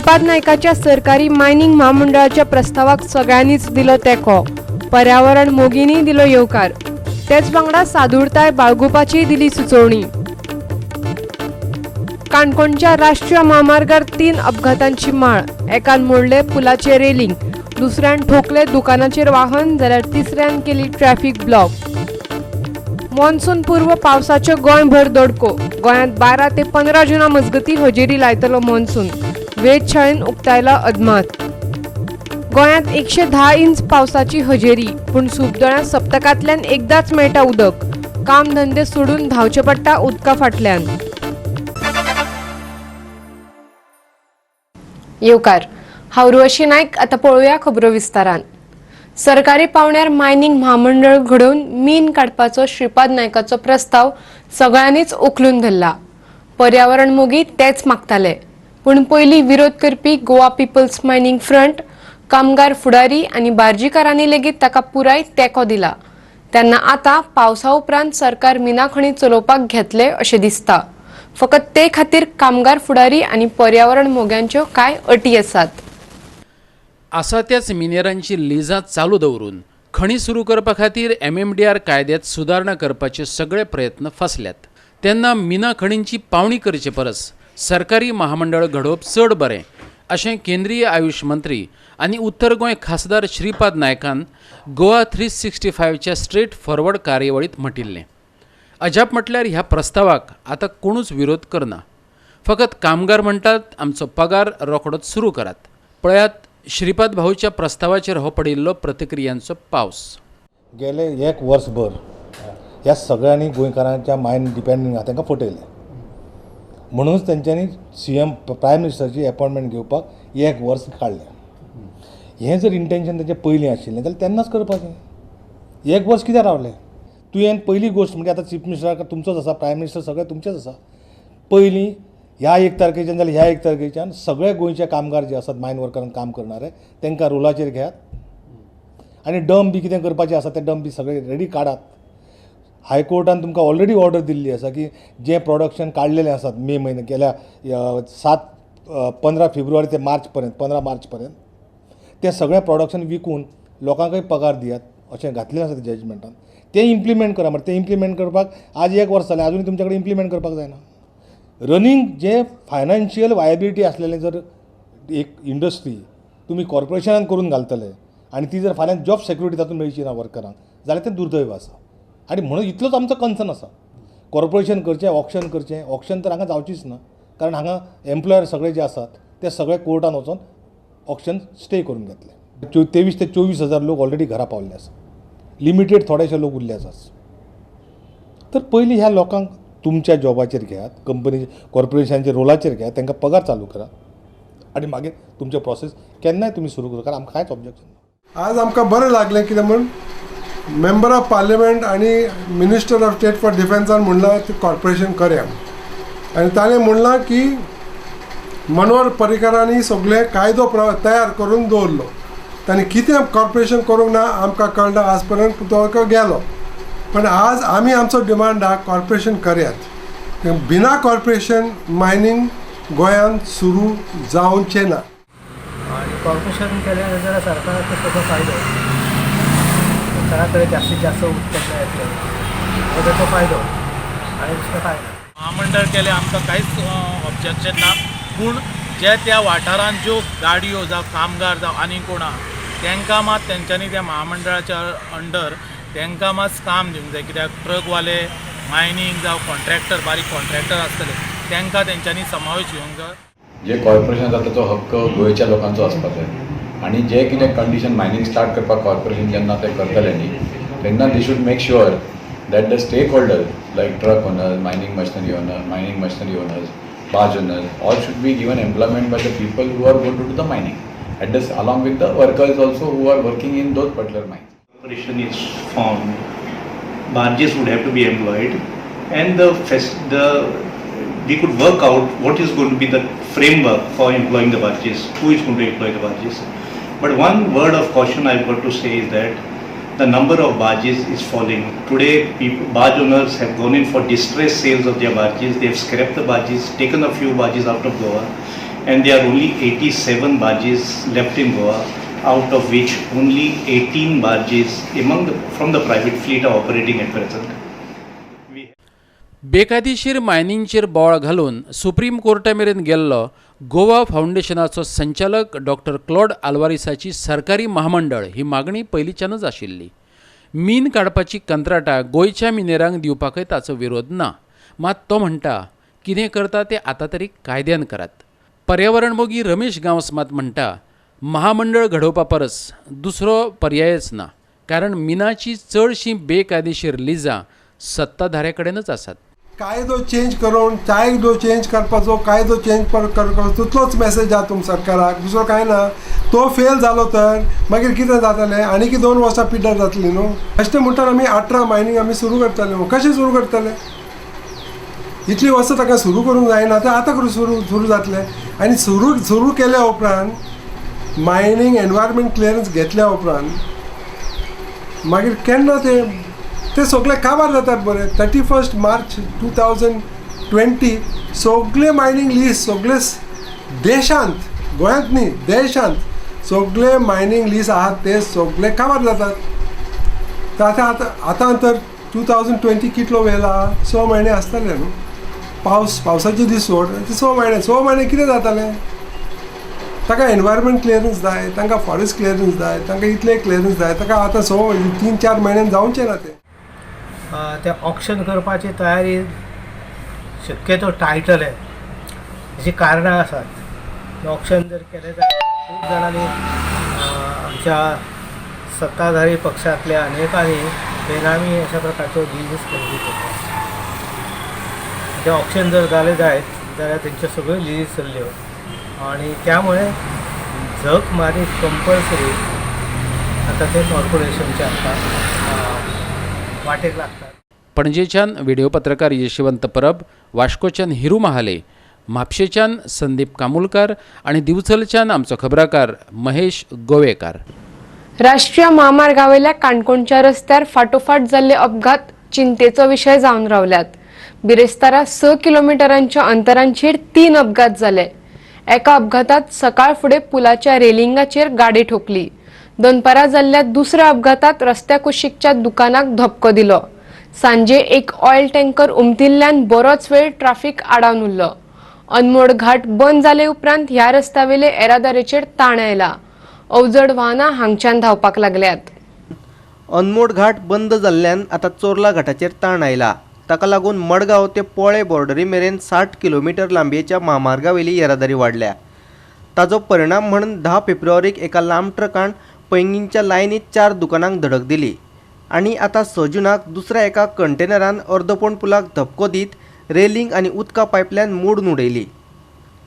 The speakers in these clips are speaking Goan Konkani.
श्रीपाद नायकाच्या सरकारी मायनिंग म्हामंडळाच्या प्रस्तावाक सगळ्यांनीच दिलो तेंको. पर्यावरण मोगींनी दिलो येवकार. तेच वांगडा सादूरताय बाळगुपाचीय दिली सुचोवणी. काणकोणच्या राष्ट्रीय म्हामार्गार 3 अपघातांची माळ. एकान मोडले पुलाचे रेलिंग, दुसऱ्यान ठोकले दुकानाचेर वाहन, जाल्यार तिसऱ्यान केली ट्रॅफिक ब्लॉक. मॉन्सून पूर्व पावसाच्यो गोंयभर दडको. गोंयांत 12 ते 15 जुना मजगती हजेरी लायतलो मॉन्सून. वेधशाळेन उक्तायला अदमास. गोंयांत 110 इंच पावसाची हजेरी, पूण सुबदळ्यां सप्तकांतल्यान एकदाच मेळटा उदक. काम धंदे सोडून धांवचें पडटा उदका फाटल्यान. येवकार, हांव उर्वशी नायक. आतां पळोवया खबरो विस्तारान. सरकारी पावंड्यार मायनिंग म्हामंडळ घडोवन मीन काडपाचो श्रीपाद नायकाचो प्रस्ताव सगळ्यांनीच उखलून धरला. पर्यावरण मोगी तेच मागताले, पूण पयलीं विरोध करपी गोवा पिपल्स मायनिंग फ्रंट, कामगार फुडारी आनी बार्जीकारांनी लेगीत ताका पुराय तेंको दिला. तेन्ना आतां पावसा उपरांत सरकार मिना खणी चलोवपाक घेतले अशें दिसता. फकत ते खातीर कामगार फुडारी आनी पर्यावरण मोग्यांच्यो कांय अटी आसात. आसा त्याच मिनेरांची लिजां चालू दवरून खणी सुरू करपा खातीर एमएमडीआर कायद्यांत सुदारणा करपाचे सगळे प्रयत्न फसल्यात. तेन्ना मिना खणींची पावणी करचे परस सरकारी महामंडळ घडोवप चड बरें अशें केंद्रीय आयुष मंत्री आनी उत्तर गोंय खासदार श्रीपाद नायकान गोवा 365च्या स्ट्रेट फॉरवर्ड कार्यावळींत म्हटिल्लें. अजाप म्हटल्यार ह्या प्रस्तावाक आतां कोणूच विरोध करना. फकत कामगार म्हणटात, आमचो पगार रोखडोच सुरू करात. पळयात श्रीपाद भाऊच्या प्रस्तावाचेर हो पडिल्लो प्रतिक्रियांचो पावस. गेले एक वर्सभर ह्या सगळ्यांनी गोंयकारांच्या मायंड डिपेंडींग आहा तांकां फटयलें. म्हणूनच तेंच्यांनी सीएम प्रायम मिनिस्टराची एपॉयंटमेंट घेवपाक एक वर्स काडलें. हें जर इंटेन्शन तेंचें पयलीं आशिल्लें जाल्यार तेन्नाच करपाचें. एक वर्स कित्याक रावलें? तुवें पयली गोश्ट म्हणजे आतां चीफ मिनिस्टर तुमचोच आसा, प्रायम मिनिस्टर सगळें तुमचेंच आसा. पयलीं ह्या 1 तारखेच्यान जाल्यार ह्या 1 तारखेच्यान सगळे गोंयचे कामगार जे आसात मायन वर्करान काम करणारे तांकां रोलाचेर घेयात आनी डंप बी कितें करपाचें आसा तें डंप बी सगळे रेडी काडात. हायकोर्टान तुमकां ऑलरेडी ऑर्डर दिल्ली आसा की जें प्रोडक्शन काडलेलें आसात मे म्हयने गेल्या 7-15 फेब्रुवारी ते मार्च पर्यंत, 15 मार्च पर्यंत तें सगळें प्रोडक्शन विकून लोकांकय पगार दियात अशें घातलें आसा जजमेंटान. तें इम्प्लिमेंट करा. म्हणटा तें इम्प्लिमेंट करपाक आज एक वर्स जालें, आजुनूय तुमच्या कडेन इम्प्लिमेंट करपाक जायना. रनींग जे फायनान्शियल वायबिलिटी आसलेलें जर एक इंडस्ट्री तुमी कॉर्पोरेशनान करून घालतले आनी ती जर फाल्यां जॉब सेक्युरिटी तातूंत मेळची ना वर्करांक जाल्यार तें दुर्दैव आसा. आनी म्हणून इतलोच आमचो कन्सर्न आसा. कॉर्पोरेशन करचें, ऑक्शन करचें. ऑक्शन तर हांगा जावचीच ना, कारण हांगा एम्प्लॉयर सगळे जे आसात ते सगळे कोर्टान वचोन ऑक्शन स्टे करून घेतले. 23 ते 24 हजार लोक ऑलरेडी घरा पावल्ले आसा. लिमिटेड थोडेशे लोक उरले आसात. तर पयलीं ह्या लोकांक तुमच्या जॉबाचेर घेयात, कंपनी कॉर्पोरेशनाच्या रोलाचेर घेयात, तांकां पगार चालू करात आनी मागीर तुमचें प्रोसेस केन्नाय तुमी सुरू करा, कारण आमकां कांयच ऑब्जेक्शन ना. आज आमकां बरें लागलें कितें म्हूण मेंबर ऑफ पार्लिमेंट आनी मिनिस्टर ऑफ स्टेट फॉर डिफेन्सान म्हणलां ती कॉर्पोरेशन करया आनी ताणें म्हणलां की मनोहर पर्रीकरांनी सगळे कायदो तयार करून दवरलो. ताणें कितें कॉर्पोरेशन करूंक ना आमकां कळना आज पर्यंत, तो गेलो. पण आज आमी आमचो डिमांड आहा कॉर्पोरेशन करयात. बिना कॉर्पोरेशन मायनींग गोंयांत सुरू जावचें ना. आणि कॉर्पोरेशन केलें जाल्यार सरकाराक ताचो फायदो, सरकारा कडेन जास्तीत जास्त उत्पन्न येतलें हो ताचो फायदो आनी दुसरें कांय ना. महामंडळ केलें आमकां कांयच ऑब्जेक्शन ना, पूण जे त्या वाठारांत ज्यो गाडयो जावं कामगार जावं आनी कोण आहा तांकां मात तेंच्यांनी त्या महामंडळाच्या अंडर तांकां मात काम दिवंक जाय. कित्याक ट्रकवाले, मायनींग जावं कॉन्ट्रॅक्टर, बारीक कॉन्ट्रॅक्टर आसतले तांकां तेंच्यांनी समावेश घेवंक जाय. जे कॉर्पोरेशन जाता तो हक्क गोंयच्या लोकांचो आसपाक जाय आनी जे कितें कंडिशन मायनींग स्टार्ट करपाक कॉर्पोरेशन जेन्ना ते करतले न्ही तेन्ना they should make sure that the stakeholder like truck owners, mining machinery owner, mining machinery owners, barge owners, all should be given employment by the people who are going to do the mining at this along with the workers also who are working in those particular mines. Corporation is formed, barges would have to be employed, and we could work out what is going to be the framework for employing the barges, who is going to employ the barges. But one word of caution I've got to say is that the number of barges is falling. Today, barge owners have gone in for distress sales of their barges. They have scrapped the barges, taken a few barges out of Goa, And there are only 87 barges left in Goa, out of which only 18 barges among the, from the private fleet are operating at present. बेकायदेशीर मायनिंगचेर बोवाळ घालून सुप्रीम कोर्टा मेरेन गेल्लो गोवा फावंडेशनाचो संचालक डॉक्टर क्लॉड आल्वारिसाची सरकारी महामंडळ ही मागणी पयलींच्यानच आशिल्ली. मीन काडपाची कंत्राटां गोंयच्या मिनेरांक दिवपाकय ताचो विरोध ना, मात तो म्हणटा कितें करता तें आतां तरी कायद्यान करात. पर्यावरणमोगी रमेश गांवस मात म्हणटा महामंडळ घडोवपा परस दुसरो पर्यायच ना, कारण मिनाची चडशीं बेकायदेशीर लिजां सत्ताधाऱ्या कडेनच आसात. कायदो चेंज करून कायदो चेंज करपाचो, कायदो चेंज करपाचो तितलोच मॅसेज आहा तुम सरकाराक, दुसरो कांय ना. तो फेल जालो तर मागीर कितें जातलें, आनी 2 वर्सां पिड्ड्यार जातली न्हू. अशें म्हणटात आमी 18 मायनींग आमी सुरू करतले. कशें सुरू करतले? इतली वर्सां ताका सुरू करूंक जायना, तें आतां सुरू जातलें. आनी सुरू केल्या उपरांत मायनींग एनवायरमेंट क्लियरन्स घेतल्या उपरांत मागीर केन्ना ते सगळे काबार जातात. बरें, 31 मार्च 2020 सगळे मायनींग लीज सगळे देशांत, गोंयांत न्ही देशांत सगळे मायनींग लीज आहात ते सगळे काबार जातात. तर आतां आतां तर 2020 कितलो वेळ आहा, 6 म्हयने आसतले न्हू. पावसाचे दीस सोड, 6 म्हयने, 6 म्हयने कितें जातालें? ताका एनवायरमेंट क्लियरन्स जाय, तांकां फॉरेस्ट क्लियरन्स जाय, तांकां इतले क्लियरन्स जाय. ताका आतां 3-4 म्हयन्यान जावचें ना तें. ते ऑक्शन करपाची तयारी शक्यतो टाळटले जी कारणां आसात. ऑक्शन जर केलें जाल्यार खूब जाणांनी आमच्या सत्ताधारी पक्षांतल्या अनेकांनी बेनामी अशा प्रकारचो बिजनेस खरेदी केलो. ते ऑक्शन जर जालें जायत जाल्यार तेंच्यो सगळ्यो लिजीस चल्ल्यो आनी त्यामुळे झक मारी कंपल्सरी आतां ते कॉर्पोरेशनच्या आतां वाटेक लागतात. पणजेच्यान व्हिडिओ पत्रकार यशवंत परब, वास्कोच्यान हिरू महाले, म्हापशेच्यान संदीप कामुलकार आनी दिवचलच्यान आमचो खबराकार महेश गोवेकार. राष्ट्रीय म्हामार्गावेल्या काणकोणच्या रस्त्यार फाटोफाट जाल्ले अपघात चिंतेचो विशय जावन रावल्यात. बिरेस्तारा 6 किलोमिटरांच्या अंतरांचेर 3 अपघात जाले. एका अपघातात सकाळ फुडें पुलाच्या रेलिंगाचेर गाडी ठोकली. दनपारा जाल्ल्या दुसऱ्या अपघातात रस्त्या कुशीकच्या दुकानाक धपको दिलो. सांजे एक ऑयल टँकर उमतिल्ल्यान बरोच वेळ ट्राफिक आडावन उरलो. अनमोड घाट बंद जाले उपरांत ह्या रस्त्यावेले येरादारीचेर ताण आयला. अवजड वाहनां हांगच्यान धांवपाक लागल्यात. अनमोड घाट बंद जाल्ल्यान आतां चोर्ला घाटाचेर ताण आयला. ताका लागून मडगांव ते पोळे बॉर्डरी मेरेन 60 किलोमिटर लांबयेच्या म्हामार्गावेली येरादारी वाडल्या. ताजो परिणाम म्हणून 10 फेब्रुवारीक एका लांब ट्रकान पैंगीणच्या लायनीत 4 दुकानांक धडक दिली आनी आतां 6 जुनाक दुसऱ्या एका कंटेनरान अर्दपोण पुलाक धपको दीत रेलिंग आनी उदका पायपलायन मोडून उडयली.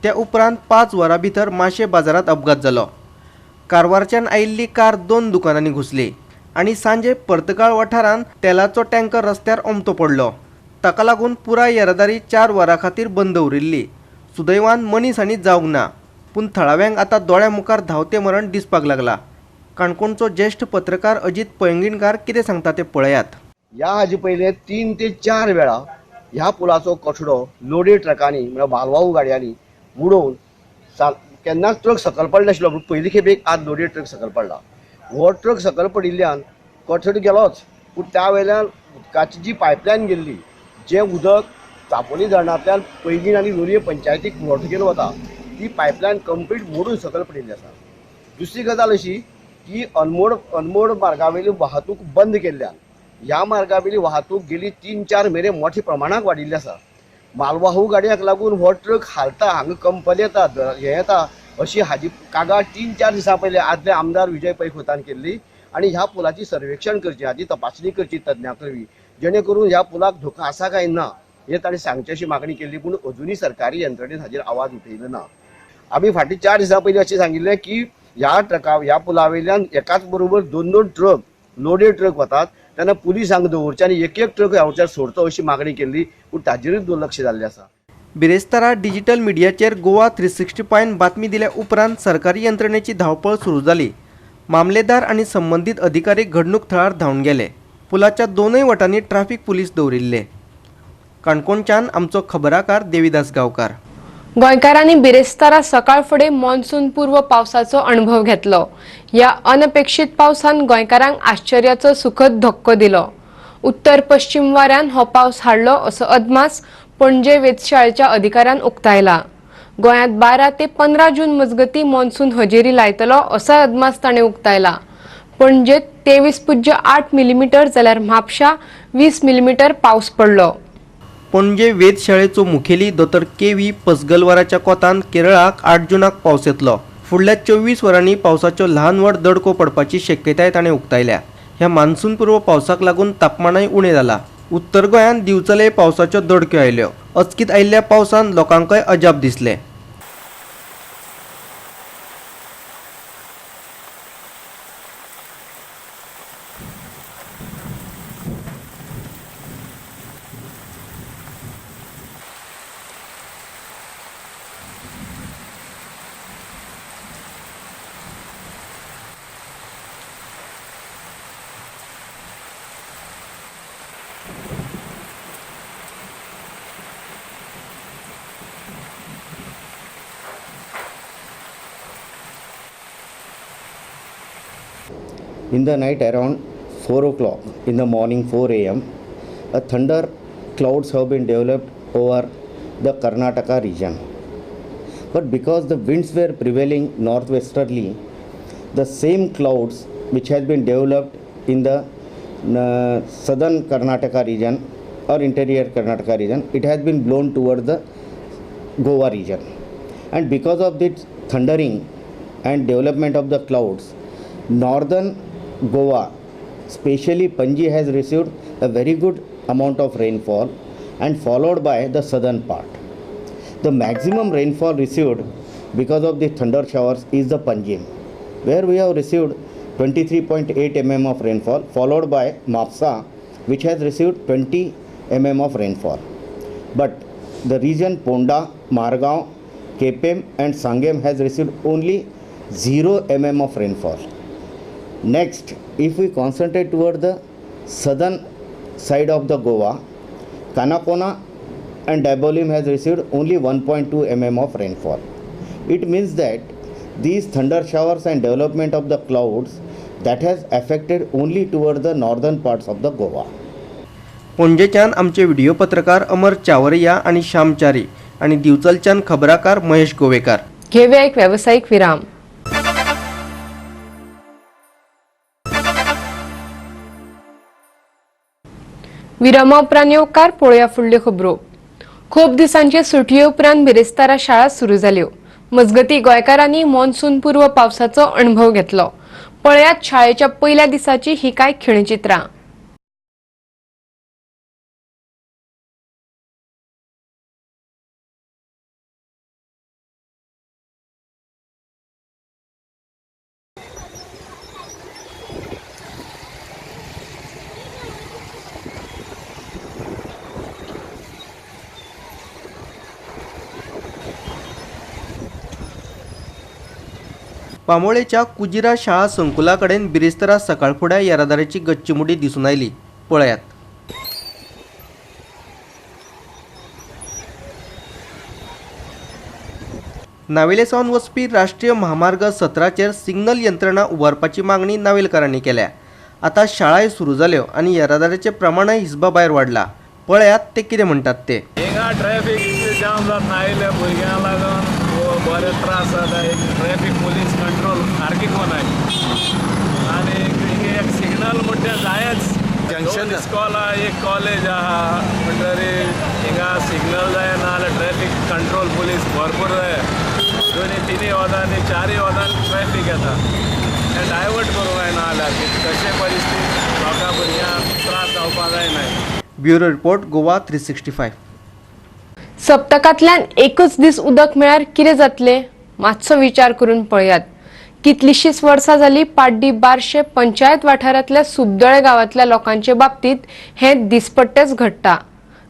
त्या उपरांत 5 वरां भितर माशे बाजारांत अपघात जालो. कारवारच्यान आयिल्ली कार 2 दुकानांनी घुसली आनी सांजे पर्तगाळ वाठारांत तेलाचो टँकर रस्त्यार ओमतो पडलो. ताका लागून पुराय येरादारी 4 वरां खातीर बंद उरिल्ली. सुदैवान मनीस हानी जावंक ना, पूण थळाव्यांक आतां दोळ्या मुखार धांवते मरण दिसपाक लागला. काणकोणचो ज्येश्ठ पत्रकार अजित पैंगीणकार कितें सांगता ते पळयात. ह्या हाजे पयले 3 ते 4 वेळा ह्या पुलाचो कठडो लोडेड ट्रकांनी म्हळ्यार मालवाहू गाडयांनी उडोवन केन्नाच ट्रक सकयल पडनाशिल्लो, पूण पयली खेपेक आज लोडेड ट्रक सकयल पडला. हो ट्रक सकयल पडिल्ल्यान कठडो गेलोच, पूण त्या वेल्यान उदकाची जी पायपलायन गेल्ली, जें उदक चापोली धरणांतल्यान पैंगीण आनी लोलयें पंचायतीक पुरवठो केलो वता, ती पायपलायन कंप्लीट मोडून सकयल पडिल्ली आसा. दुसरी गजाल अशी की अनमोड मार्गावेली वाहतूक बंद केल्ल्यान ह्या मार्गावेली वाहतूक गेली 3-4 म्हयने मोठ्या प्रमाणात वाडिल्ली आसा. मालवाहू गाडयांक लागून हो ट्रक हालता, हांगा कंपनी येता, हें येता अशी हाजी कागाळ 3-4 दिसां पयलीं आदले आमदार विजय पै खोतान केल्ली आनी ह्या पुलाची सर्वेक्षण करचें, हाजी तपासणी करची तज्ञां वरवीं, जेणे करून ह्या पुलाक धोका आसा काय ना हें ताणें सांगचें अशी मागणी केल्ली, पूण अजुनूय सरकारी यंत्रणेन हाजेर आवाज उठयलो ना. आमी फाटीं 4 दिसां पयलीं अशें सांगिल्लें की ह्या ट्रका ह्या पुला वयल्यान एकाच बरोबर 2-2 ट्रक लोडेड ट्रक वतात, तेन्ना पुलिसांक दवरचे आनी एक एक ट्रक ह्या सोडचो अशी मागणी केल्ली, पूण ताजेरूय दुर्लक्ष जाल्लें आसा. बिरेस्तारा डिजिटल मिडियाचेर गोवा 360 पॉयंट बातमी दिल्या उपरांत सरकारी यंत्रणेची धांवपळ सुरू जाली. मामलेदार आनी संबंदीत अधिकारी घडणूक थळार धांवन गेले. पुलाच्या दोनूय वटांनी ट्राफिक पुलीस दवरिल्ले. काणकोणच्यान आमचो खबराकार देवीदास गांवकार. गोंयकारांनी बिरेस्तारा सकाळ फुडें मॉन्सून पूर्व पावसाचो अणभव घेतलो. ह्या अनपेक्षीत पावसान गोंयकारांक आश्चर्याचो सुखद धक्को दिलो. उत्तर पश्चिम वाऱ्यान हो पावस हाडलो असो अदमास पणजे वेधशाळेच्या अधिकाऱ्यान उक्तायला. गोंयांत 12 ते 15 जून मजगती मॉन्सून हजेरी लायतलो असो अदमास ताणें उक्तायला. पणजेत 23.8 मिलीमीटर जाल्यार म्हापशा 20 मिलीमीटर पावस पडलो. पणजे वेधशाळेचो मुखेली दोतोर के व्ही पसगलवाराच्या कोतान केरळाक 8 जूनाक पावस येतलो. फुडल्या 24 वरांनी पावसाच्यो ल्हान व्हड दडको पडपाची शक्यताय ताणें उक्तायल्या. ह्या मान्सून पूर्व पावसाक लागून तापमानय उणें जाला. उत्तर गोंयांत दिवचले पावसाच्यो दडक्यो आयल्यो. अचकीत आयिल्ल्या पावसान लोकांकय अजाप दिसलें. In the night around 4 o'clock in the morning, 4 a.m., a thunder clouds have been developed over the Karnataka region. But because the winds were prevailing northwesterly, the same clouds which has been developed in the southern Karnataka region or interior Karnataka region, it has been blown towards the Goa region. And because of this thundering and development of the clouds, northern Goa, especially Panji, has received a very good amount of rainfall and followed by the southern part. The maximum rainfall received because of the thunder showers is the Panjim, where we have received 23.8 mm of rainfall, followed by Mapsa, which has received 20 mm of rainfall. But the region Ponda, Margao, Kepem and Sangem has received only 0 mm of rainfall. Next, if we concentrate toward the southern side of the Goa, Canacona and Dabolim has received only 1.2 mm of rainfall. It means that these thunder showers and development of the clouds that has affected only toward the northern parts of the Goa. पणजेच्यान आमचे व्हिडिओ पत्रकार अमर चावरिया आणि श्यामचारी आणि दिवचलच्यान खबराकार महेश गोवेकार. घेऊया एक व्यावसायिक विराम. विरामा उपरांत येवकार पळोवया फुडल्यो खबरो. खूब दिसांचे सुटये उपरांत बिरेस्तारा शाळा सुरू जाल्यो. मजगती गोंयकारांनी मॉन्सून पूर्व पावसाचो अणभव घेतलो. पळयात शाळेच्या पयल्या दिसाची ही कांय खिणचित्रां. पामोळेच्या कुजिरा शाळा संकुला कडेन बिरेस्तारा सकाळफुड्या येरादारीची गच्चीमुडी दिसून आयली. पळयात. नावेले सावन वचपी राष्ट्रीय म्हामार्ग 17चेर सिग्नल यंत्रणा उबारपाची मागणी नावेलकारांनी केल्या. आतां शाळाय सुरू जाल्यो आनी येरादारीचें प्रमाणय हिसबा भायर वाडलां. पळयात ते कितें म्हणटात ते. हिंगा ट्रॅफिक इतलें जाम जाता आयिल्ल्या भुरग्यांक लागून बरे त्रास जाता. एक ट्रॅफिक पुलीस कंट्रोल सारकी कोनाय आनी एक सिग्नल म्हणटा जायच. जंक्शन इस्कॉल आहा, एक कॉलेज आहा, म्हणटरी हिंगा सिग्नल जाय ना जाल्यार ट्रॅफिक कंट्रोल पुलीस भरपूर जाय. दोनी तिनूय वरांनी चारूय वरांनी ट्रॅफिक येता. तें डायवर्ट करूंक जायना जाल्यार तशे परिस्थिती लोकां भुरग्यांक त्रास जावपाक जायना. Bureau report, Goa 365. सप्तकांतल्यान एकच दीस उदक मेळ्यार कितें जातलें मातसो विचार करून पळयात. कितलीशीच वर्सां जाली पाड्डी बारशे पंचायत वाठारांतल्या सुबदळे गांवांतल्या लोकांचे बाबतींत हें दिसपट्टेच घडटा.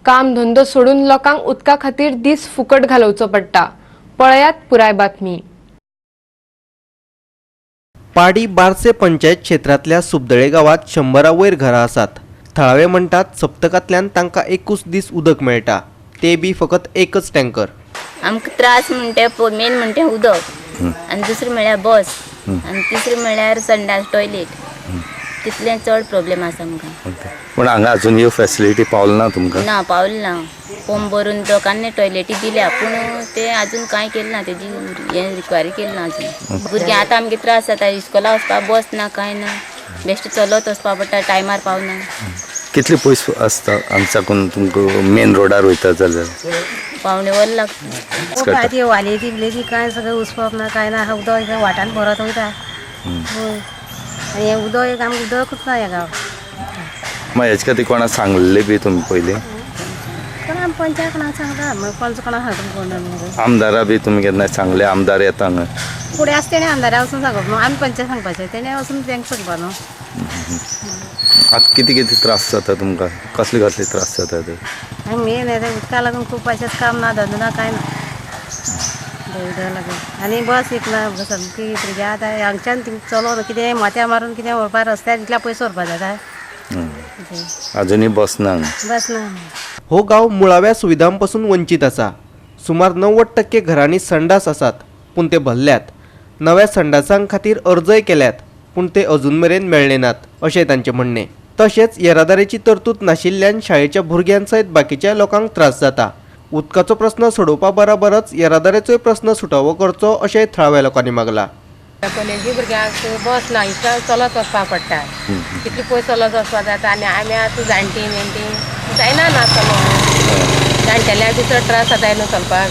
काम धंदो सोडून लोकांक उदका खातीर दीस फुकट घालोवचो पडटा. पळयात पुराय बातमी. पाडी बारसे पंचायत क्षेत्रांतल्या सुबदळे गांवांत 100 वयर घरां आसात. थळावे म्हणटात सप्तकांतल्यान तांकां एकूच दीस उदक मेळटा, ते बी फकत एकच टँकर. आमकां त्रास म्हणटे मेन म्हणटे उदक आनी दुसरें म्हळ्यार बस आनी तिसरें म्हळ्यार संडास टॉयलेट, तितलें चड प्रोब्लेम आसा आमकां. पूण हांगा अजून ह्यो फॅसिलिटी पावल ना तुमकां? ना पावलें ना. पंप भरून लोकांनी टॉयलेटी दिल्या पूण ते अजून कांय केलें ना, तेजी हें रिक्वायरी केली ना अजून. भुरग्यां आतां आमगे त्रास जाता, इस्कोला वचपाक बस ना कांय ना, बेश्टें चलत वचपा पडटा, टायमार पावना. कितले पयस आसता हांगसाकून तुमकां मेन रोडार वयता जाल्यार? पावणे वर लागता. ती वाली बिलेची कांय सगळें उसपप ना कांय ना, उदक वाटान भरत वयता आनी हें उदक एक आमकां उदकूच ना ह्या गांवांत. मागीर हेजे खातीर कोणाक सांगलें बी तुमी पयलीं? कोण आमी पंचायत कोणाक सांगता, मागीर पंच कोणाक सांगता कोण आमदारा बी तुमी केन्ना सांगलें? आमदार येता हांगा फुडें आसा तेणें आमदारा वचून सांगप न्हू, आमी पंचायत सांगपाचें, तेणें वचून तांकां सांगपा न्हू. आतां कितें कितें त्रास जाता तुमकां, कसले कसले त्रास जाता ते? मेन हें उदका लागून खूब अशेंच काम ना, धंदो ना, कांय ना, उदका लागून. आनी बस एक ना सामकी भुरग्यां आतां हांगच्यान चलोन कितें माथ्या मारून कितें व्हरपा रस्त्यार इतल्या पयस व्हरपा जाता. अजुनूय बस ना? बस ना. हो गांव मुळाव्या सुविधां पासून वंचीत आसा. सुमार 90% घरांनी संडास आसात पूण ते भरल्यात. नव्या संडासां खातीर अर्जय केल्यात पूण ते अजून मेरेन मेळ्ळे नात अशें तांचें म्हणणें. तशेंच येरादारीची तरतूद नाशिल्ल्यान शाळेच्या भुरग्यां सयत बाकीच्या लोकांक त्रास जाता. उदकाचो प्रस्न सोडोवपा बराबरच येरादारीचोय प्रस्न सुटावो करचो अशें थळाव्या लोकांनी मागला. कॉलेजी भुरग्यांक बस ना, इतलें चलत वचपाक पडटा, कितले पयस चलत वचपाक जाता. आनी आमी आतां जाणटी मेणटी जायना ना चलोवंक, जाणटेल्यांक बी चड त्रास जाता न्हू चलपाक.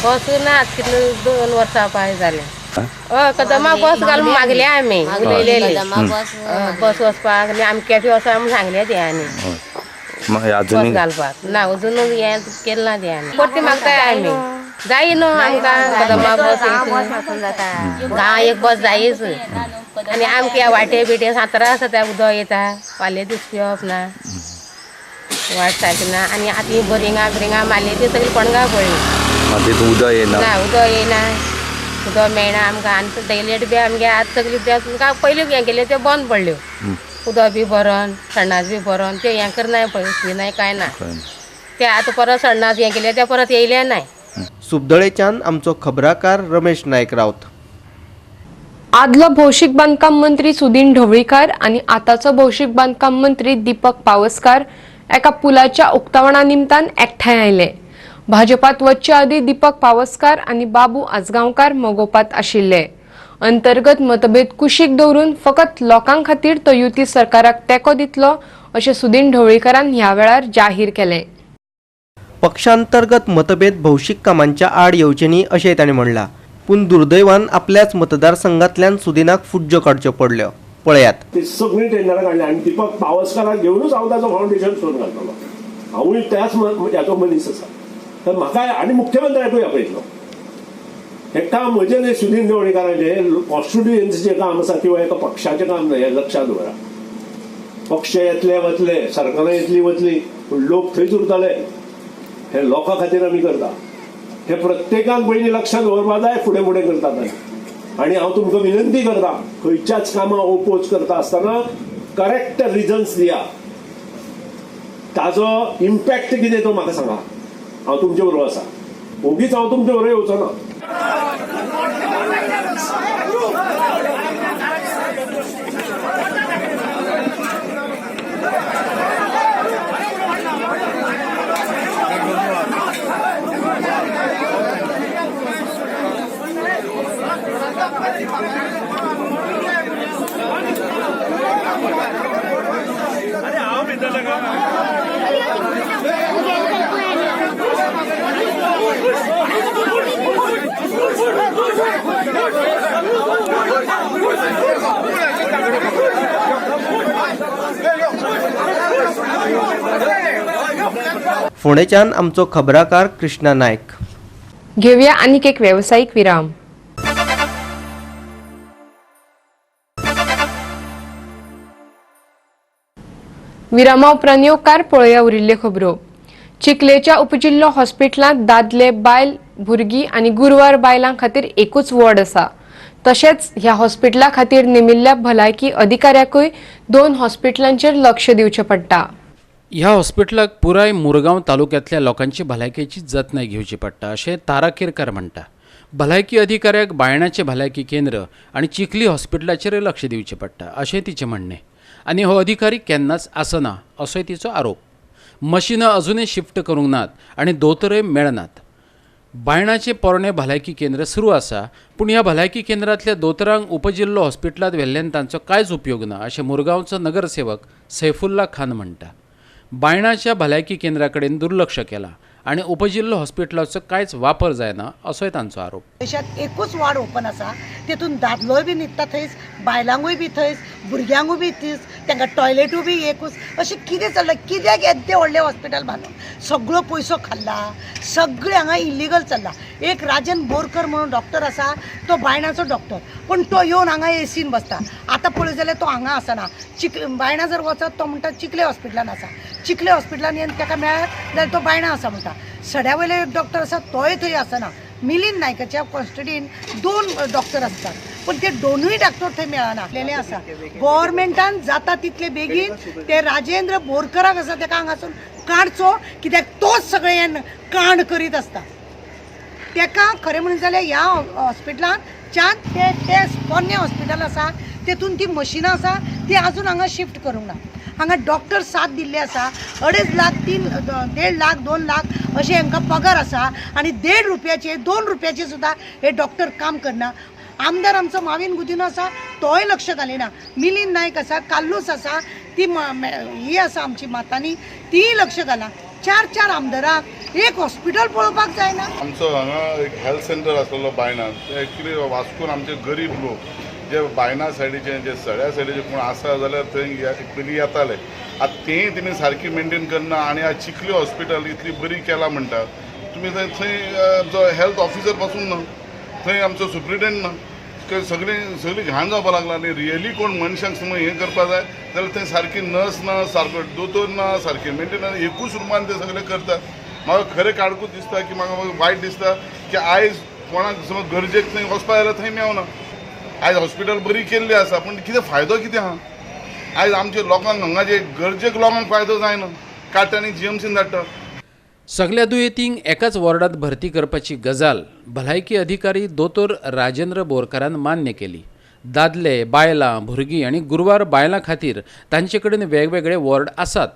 बस ना कितले 2 वर्सां पांय जालें. हय, कदंबा बस घालून मागल्या आमी, उलयलेली बस वचपाक आनी आमी केपें वचों म्हूण सांगलें तें. आनी बस घालपाक ना अजून हें केलें ना तें. आनी परती मागताय आमी, जाय न्हू आमकां कदंबा बस, गांव एक बस जायच. आनी आमकां ह्या वाटे बिटे त्रास जाता, उदक येता, वाले दीस पिवप ना, वाट सारकी ना. आनी आतां ही बोरिंगां बिरिंगां मारली ती सगळी कोणगां पडली, उदक येना, उदक येना, उदक मेळना आमकां. आनी टॉयलेट बी आमगे आतां सगळी पयलीं हें केलें त्यो बंद पडल्यो, उदक बी भरोन संडास बी भरोन त्यो हें करनाय, पयस नाय कांय ना. ते आतां परत संडास हें केलें ते परत येयलें नाय. सुबदळेच्यान आमचो खबराकार रमेश नायक राऊत. आदलो भौशीक बांदकाम मंत्री सुदीन ढवळीकार आनी आतांचो भौशीक बांदकाम मंत्री दीपक पावसकार एका पुलाच्या उक्तावणा निमतान एकठांय आयले. भाजपात वचचे आदीं दीपक पावसकार आनी बाबू आजगांवकार मगोपात आशिल्ले. अंतर्गत मतभेद कुशीक दवरून फकत लोकां खातीर तो युती सरकाराक तेंको दितलो अशें सुदीन ढवळीकारान ह्या वेळार जाहीर केलें. पक्षांतर्गत मतभेद भौशीक कामांच्या आड येवचे न्ही अशें ताणें म्हणलां, पूण दुर्दैवान आपल्याच मतदारसंघांतल्यान सुदीनाक फुज्जो काडच्यो पडल्यो. पळयात. ते सगळीं टेंडरां काडली आनी दीपक पावसकाराक घेवनूच हांव ताचो फावंडेशन करून घालतलो. हांवूय त्याच ह्याचो मनीस आसा, तर म्हाका आनी मुख्यमंत्र्याकूय आपयतलो. हें काम म्हजें न्हय, सुदीन ढवळीकाराचें, कॉन्स्टिट्युएन्सीचें काम आसा किंवा एका पक्षाचें काम न्हय, हें लक्षांत दवरा. पक्ष येतले वतले, सरकारां येतली वतली, पूण लोक थंयच उरतले. हे लोकां खातीर आमी करता, हे प्रत्येकान पयलीं लक्षांत दवरपा जाय, फुडें फुडें करता. आनी हांव तुमकां विनंती करता, खंयच्याच कामाक ओपोज करता आसतना करेक्ट रिजन्स दिया, ताजो इम्पॅक्ट कितें तो म्हाका सांगा. हांव तुमचे बरोबर आसा, ओगीच हांव तुमचे बरोबर येवचो ना. फोंडेच्यान आमचो खबराकार कृष्णा नायक. घेऊया आणखी एक व्यावसायिक विराम. विरामा उपरांत येवकार पळोवया उरिल्ल्यो खबरो. चिखलेच्या उपजिल्लो हॉस्पिटलांत दादले, बायल, भुरगीं आनी गुरवार बायलां खातीर एकूच वॉर्ड आसा. तशेंच ह्या हॉस्पिटला खातीर नेमिल्ल्या भलायकी अधिकाऱ्याकूय 2 हॉस्पिटलांचेर लक्ष दिवचें पडटा. ह्या हॉस्पिटलाक पुराय मुरगांव तालुक्यांतल्या लोकांची भलायकेची जतनाय घेवची पडटा अशें तारा केरकार म्हणटा. भलायकी अधिकाऱ्याक बायणाचें भलायकी केंद्र आनी चिखली हॉस्पिटलाचेरय लक्ष दिवचें पडटा अशें तिचें म्हणणें आनी हो अधिकारी केन्नाच आसना असोय तिचो आरोप. मशिनां अजुनय शिफ्ट करूंक नात आनी दोतोरय मेळनात. बायणाचें पोरणें भलायकी केंद्र सुरू आसा पूण ह्या भलायकी केंद्रांतल्या दोतोरांक उपजिल्लो हॉस्पिटलांत व्हेल्ल्यान तांचो कांयच उपयोग ना अशें मुरगांवचो नगरसेवक सैफुल्ला खान म्हणटा. बायणाच्या भलायकी केंद्रा कडेन दुर्लक्ष केलां आनी उपजिल्लो हॉस्पिटलाचो कांयच वापर जायना असोय तांचो आरोप. देशांत एकूच वार्ड ओपन आसा, तेतून दादलोय बी न्हिदता थंयच, बायलांकूय बी थंयच, भुरग्यांकूय बी थंयच, तांकां टॉयलेटूय बी एकूच. अशें कितें चल्लां? कित्याक येद्दें व्हडलें हॉस्पिटल बांदून सगळो पयसो खाल्ला, सगळें हांगा इलिगल चल्लां. एक राजन बोरकर म्हणून डॉक्टर आसा, तो बायणाचो डॉक्टर, पूण तो येवन हांगा एसीन बसता. आतां पळय जाल्यार तो हांगा आसना. बायणा जर वचत तो म्हणटा चिखले हॉस्पिटलान आसा, चिखले हॉस्पिटलान येवन ताका मेळत जाल्यार तो बायणा आसा म्हणटा. सड्या वयलो एक डॉक्टर आसा तोय थंय आसना. मिलिंद नायकाच्या कॉन्स्टिट्यून 2 डॉक्टर आसतात पूण ते दोनूय डॉक्टर थंय मेळना. आपलेले आसा गव्हर्मेंटान जाता तितले बेगीन ते राजेंद्र बोरकराक आसा ताका हांगासून काडचो, कित्याक तोच सगळें हें कांड करीत आसता. ताका खरें म्हणून जाल्यार ह्या हॉस्पिटलान 4 ते पोन्नें हॉस्पिटल आसा तेतून ती मशिनां आसा ती आजून हांगा शिफ्ट करूंक ना. हांगा डॉक्टर 7 दिल्ले आसा, 2.5 लाख 3 1.5 लाख 2 लाख अशें हांकां पगार आसा आनी 1.5 रुपयाचे 2 रुपयाचे सुद्दां हे डॉक्टर काम करना. आमदार आमचो माविन गुदिनो आसा तोय लक्ष घालिना. मिलिंद नायक आसा, काल्लूस आसा, ती ही आसा आमची मातानी, तीय लक्ष घाला. 4-4 आमदारांक एक हॉस्पिटल पळोवपाक जायना. आमचो हांगा एक हेल्थ सेंटर आसलेलो बायणा, एक्चुली वास्कोन आमचे गरीब लोक जे बायणा सायडीचे जे सड्या सायडीचे कोण आसा जाल्यार थंय पयलीं येताले, आतां तेंय तेमी सारकी मेनटेन करना. आनी आज चिखली हॉस्पिटल इतली बरी केला म्हणटा तुमी, थंय थंय आमचो हेल्थ ऑफिसर पासून ना, थंय आमचो सुप्रिटेंडंट ना, सगळीं सगळीं घाण जावपाक लागला. आनी रियली कोण मनशांक समज हें करपाक जाय जाल्यार थंय सारकी नर्स ना, सारको दोतोर ना, सारकी मेंटेनन्स, एकूच रुमान ते सगळे करतात. म्हाका खरें काडकूच दिसता की म्हाका वायट दिसता की आयज कोणाक समज गरजेक थंय वचपा जाल्यार थंय मेवना. आयज हॉस्पिटल बरी केल्ली आसा पूण कितें फायदो कितें आहा? आयज आमच्या लोकांक हांगा जे गरजेक लोकांक फायदो जायना, काडटा आनी जीएमसीन धाडटा. सगल्या दुयेंतींक एकाच वॉर्डांत भरती करपाची गजाल भलायकी अधिकारी दोतोर राजेंद्र बोरकारान मान्य केली. दादले, बायलां, भुरगीं आनी गुरवार बायलां खातीर तांचे कडेन वेगवेगळे वॉर्ड आसात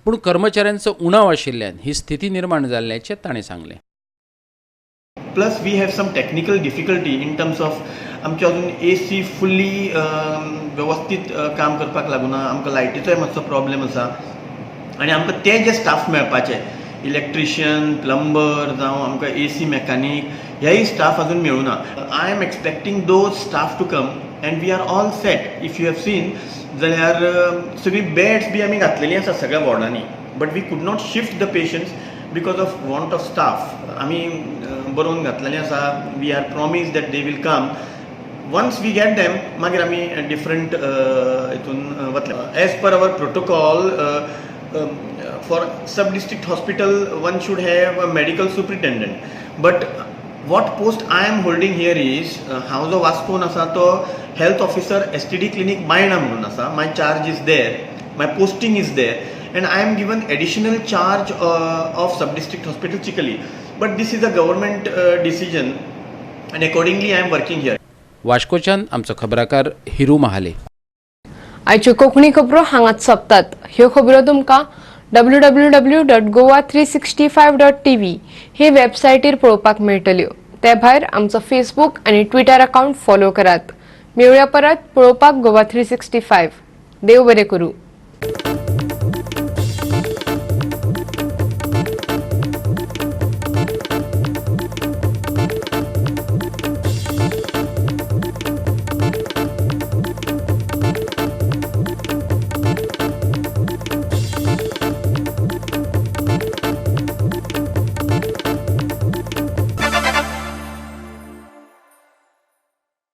पूण कर्मचाऱ्यांचो उणाव आशिल्ल्यान ही स्थिती निर्माण जाल्ल्याचें ताणें सांगलें. Plus we have some technical difficulty in terms of आमचे अजून ए सी फुल्ली वेवस्थीत काम करपाक लागूना, आमकां लायटीचोय मातसो प्रॉब्लेम आसा आनी आमकां ते जे स्टाफ मेळपाचे इलेक्ट्रिशियन, प्लंबर जावं आमकां ए सी मॅकानीक हेय स्टाफ अजून मेळुना. I am expecting those staff to come and we are all set. If you have seen जाल्यार सगळीं बेड्स बी आमी घातलेलीं आसा सगळ्या वॉर्डांनी, but we could not shift the patients because of want of staff. आमी बरोवन घातलेलें आसा, we are promise that they will come. Once we get them मागीर आमी डिफरंट हितून वतले. As per our protocol for sub district hospital one should have a medical superintendent, but what post I am holding here is हांव जो वास्कोन आसा तो health officer S T D clinic Baina म्हणून आसा. My charge is there, my posting is there and I am given additional charge of sub district hospital Chikhli, but this is a government decision and accordingly I am working here. वास्कोच्यान आमचो खबराकार हिरू महाले. आयच्यो कोंकणी खबरो हांगाच सोंपतात. ह्यो खबरो तुमकां www.goa365.tv हे वेबसायटीर पळोवपाक मेळटल्यो. ते भायर आमचो फेसबूक आनी ट्विटर अकावंट फॉलो करात. मेळुया परत पळोवपाक गोवा 365. देव बरें करूं.